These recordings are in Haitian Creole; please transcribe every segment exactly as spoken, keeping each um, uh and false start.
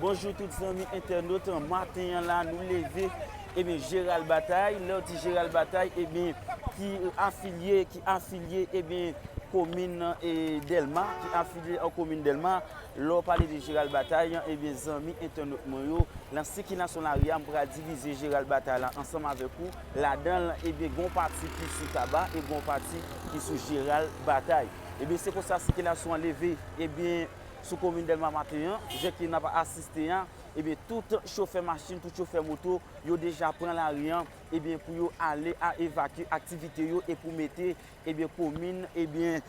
Bonjou tout zanmi entènot, maten an la nou leve, ebyen Jeral Batay, lè w di Jeral Batay, ebyen ki afilye, ki afilye, ebyen komin e Dèlma, ki afilye an komin Dèlma. Lè w pale de Jeral Batay, ebyen zanmi entènot mwen yo, nan sikilasyon lari a, m pral divize Jeral Batay la ansanm avèk ou, ladan l, ebyen gon pati ki sou Taba e gon pati ki sou Jeral Batay. Ebyen se konsa sikilasyon an leve, ebyen sou komin Dèlma maten an, jan ke n ap asiste a, ebyen tout chofè machin, tout chofè moto, yo deja pran lari an, ebyen pou yo ale a evakye aktivite yo e pou mete, ebyen komin, ebyen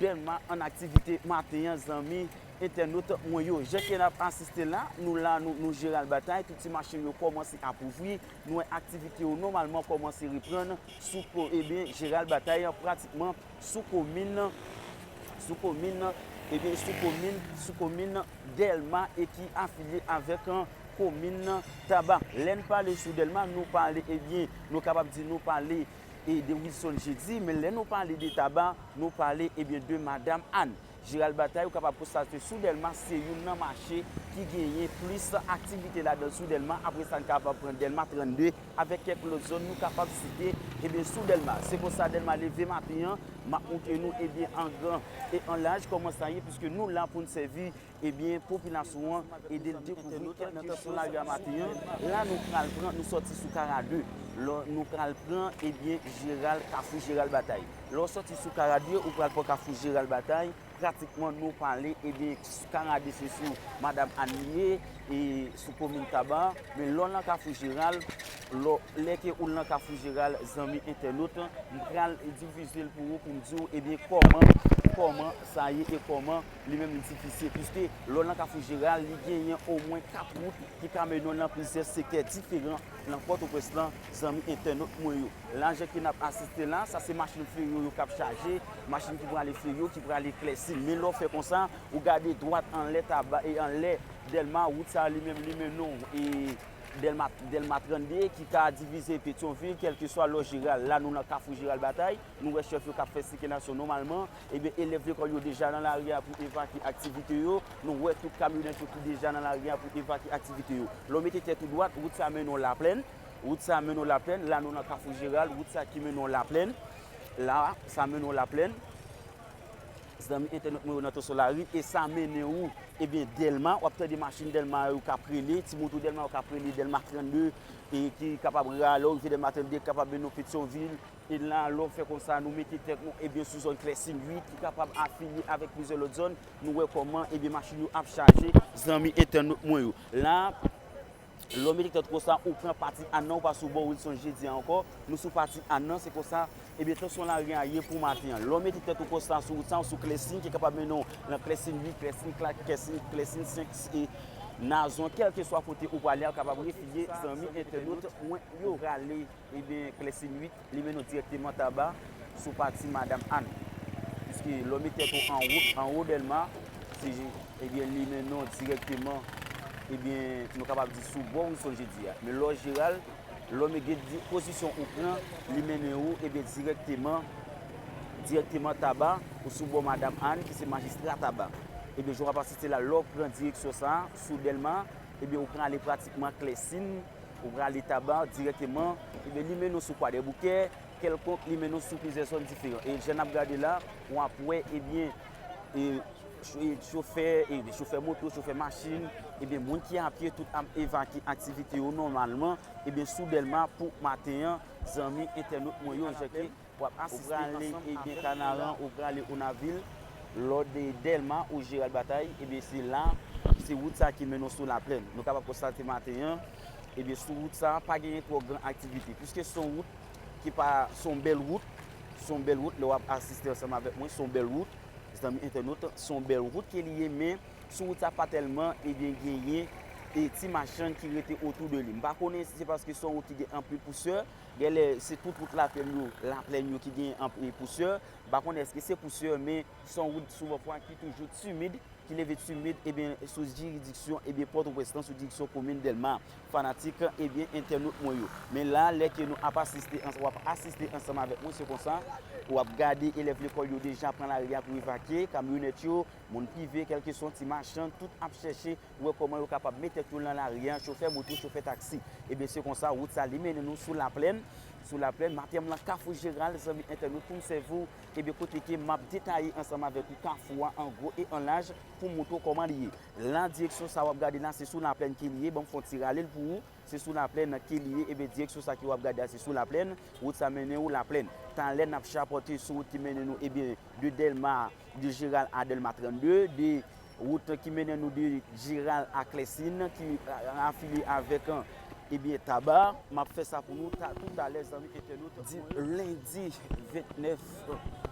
Dèlma an aktivite maten an, zanmi entènot mwen yo. Jan ke n ap asiste la, nou la, nou, nou Jeral Batay, tout ti machin yo kòmanse ap ouvri, nou wè aktivite yo nòmalman kòmanse reprann sou ko, ebyen Jeral Batay an pratikman sou komin, sou komin, ebyen sou komin, sou komin Dèlma e ki afilye avèk, an, komin Taba. Lè n pale sou Dèlma, nou pale, ebyen nou kapab di nou pale e de Wilson Jeudi, men lè nou pale de Taba, nou pale, ebyen de Madam Ann. Jeral Batay, ou kapab konstate sou Dèlma, se youn nan mache ki genyen plis aktivite ladan sou Dèlma. Apre sa, n kapab pran Dèlma trannde avèk kèk lòt zòn nou kapab site, ebyen sou Dèlma. Se konsa Dèlma leve maten an, m ap montre nou, ebyen an gran e an laj kòman sa ye, piske nou la pou n sèvi, ebyen popilasyon an, ede l dekouvri kèk nan tansyon lari a maten an. La nou pral pran, nou sòti sou Kara de. Lò nou pral pran, ebyen Jeral, Kafou Jeral Batay. Lè w sòti sou Kara de, ou pral pran Kafou Jeral Batay. Pratikman nou pale, ebyen Kara de se sou Madam Ann li ye, e sou komin Taba. Men lè w nan Kafou Jeral, lè, lè ke ou nan Kafou Jeral, zanmi entènot, m pral divize l pou ou, pou m di w, ebyen kòman, kòman sa ye e kòman li menm li difisil. Piske lè w nan Kafou Jeral, li genyen omwen kat wout ki ka mennen w nan plizyè sektè diferan nan Pòtoprens lan, zanmi entènot mwen yo. La, jan ke n ap asiste la, sa se machin Fleyo yo k ap chaje, machin ki prale Fleyo, ki prale Klèsin. Men lè w fè konsa, ou gade dwat anlè Taba e anlè Dèlma, wout sa li menm li mennen w e Dèlma, Dèlma trannde ki ka divize Petyonvil, kèlkeswa lò Jeral. La, nou nan Kafou Jeral Batay, nou wè chèf yo k ap fè sikilasyon nòmalman. Ebyen, elèv lekòl yo deja nan lari a pou evakye aktivite yo. Nou wè tout kamyonèt yo ki deja nan lari a pou evakye aktivite yo. Lè w mete tèt ou dwat, wout sa mennen w Laplèn. Wout sa mennen w Laplèn. La, nou nan Kafou Jeral. Wout sa ki mennen w Laplèn. La, sa mennen w Laplèn. Zanmi entènot mwen yo nan Toso Lari, e sa mennen ou, ebyen, Dèlma, w ap tande machin Dèlma yo k ap rele, ti moto Dèlma yo k ap rele, Dèlma trannde, e ki kapab rale w, rive Dèlma trannde, kapab mennen w Petyonvil. E la, lè w fè konsa, nou mete tèt nou, ebyen, sou zòn Klèsin uit, ki kapab afilye avèk plizyè lòt zòn, nou wè kòman, ebyen, machin yo ap chaje, zanmi entènot mwen yo. La, Lè w mete tèt ou konsa, ou pran pati Ann nan, ou pa sou bò Wilson Jeudi a ankò, nou sou pati Ann nan, se konsa, ebyen, tansyon lari a ye pou maten an. Lè w mete tèt ou konsa sou wout sa, ou sou Klèsin, ki kapab mennen w nan Klèsin uit, Klèsin kat, Klèsin, Klèsin senk, e Nazon, kèlkeswa kote ou prale a, ou kapab refilye, zanmi entènot mwen yo. Ou prale, ebyen, Klèsin uit, li mennen w dirèkteman Taba, sou pati Madam Ann. Piske lè w met tèt ou anwo, anwo Dèlma, se, ebyen, li mennen w dirèkteman, ebyen, nou kapab di sou bò Wilson Jeudi a. Men lè w Jeral, lè w met gen di-, pozisyon ou pran, li mennen ou, ebyen, dirèkteman, dirèkteman Taba, ou sou bò Madam Ann, ki se majistra Taba. Ebyen, jan w ap asiste la, lè w pran direksyon sa a, sou Dèlma, ebyen, ou prale pratikman Klèsin, ou prale Taba dirèkteman, ebyen, li mennen w sou Kwadèboukè, kèlkonk, li mennen w sou plizyè zòn diferan. E jan n ap gade la, w ap wè, ebyen, e, cho-, e, chofè, e, chofè moto, chofè machin, ebyen, moun ki apye, tout ap evakye aktivite yo nòmalman, ebyen, sou Dèlma pou maten an, zanmi entènot mwen yo, jan ke w ap asiste ansanm avèk nou la. Ou prale, ebyen, Kanaran, ou prale Onavil, lè w de Dèlma ou Jeral Batay, ebyen, se la, se wout sa ki mennen w sou Laplèn. Nou kapab konstate maten an, ebyen, sou wout sa, pa genyen twò gran aktivite, piske se yon wout ki pa, se yon bèl wout, se yon bèl wout, lè w ap asiste ansanm avèk mwen, se yon bèl wout, zanmi entènot, se yon bèl wout ke li ye, men sou wout sa pa tèlman, ebyen, genyen, e, ti machann ki rete otou de li. M pa konnen si se paske se yon wout ki gen anpil pousyè, genlè se tout wout Laplèn yo, Laplèn yo ki gen anpil pousyè. M pa konnen èske se pousyè, men se yon wout souvan fwa ki toujou timid, ki leve timid, ebyen, sou jiridiksyon, ebyen, Pòtoprens lan, sou direksyon komin Dèlma. Fanatik, ebyen, entènot mwen yo. Men la, lè ke nou ap asiste, ans- w ap asiste ansanm avèk mwen, se konsa, w ap gade elèv lekòl yo deja pran lari a pou evakye, kamyonèt yo, moun prive, kèlkeswa ti machann, tout ap chèche wè kòman yo kapab met tèt yo nan lari a, chofè moto, chofè taksi. Ebyen, se konsa, wout sa, li mennen nou sou Laplèn, sou Laplèn, Matyam lan, Kafou Jeral, zanmi entènot, pou m sèvi w, ebyen, kote ke m ap detaye ansanm avèk ou kafou a an gwo e an laj pou m montre w kòman li ye. La, direksyon sa w ap gade la, se sou Laplèn ke li ye, ban m fè yon ti rale l pou ou. Se sou Laplèn ke li ye, ebyen, direksyon sa ke w ap gade a, se sou Laplèn, wout sa mennen ou Laplèn. Talè n ap chapante sou wout ki mennen nou, ebyen, de Dèlma, de Jeral a Dèlma trannde, de wout ki mennen nou de Jeral a Klèsin, ki, a, afilye avèk, ebyen, Taba. M ap fè sa pou nou ta, toutalè, zanmi entènot. Di, lendi vennèf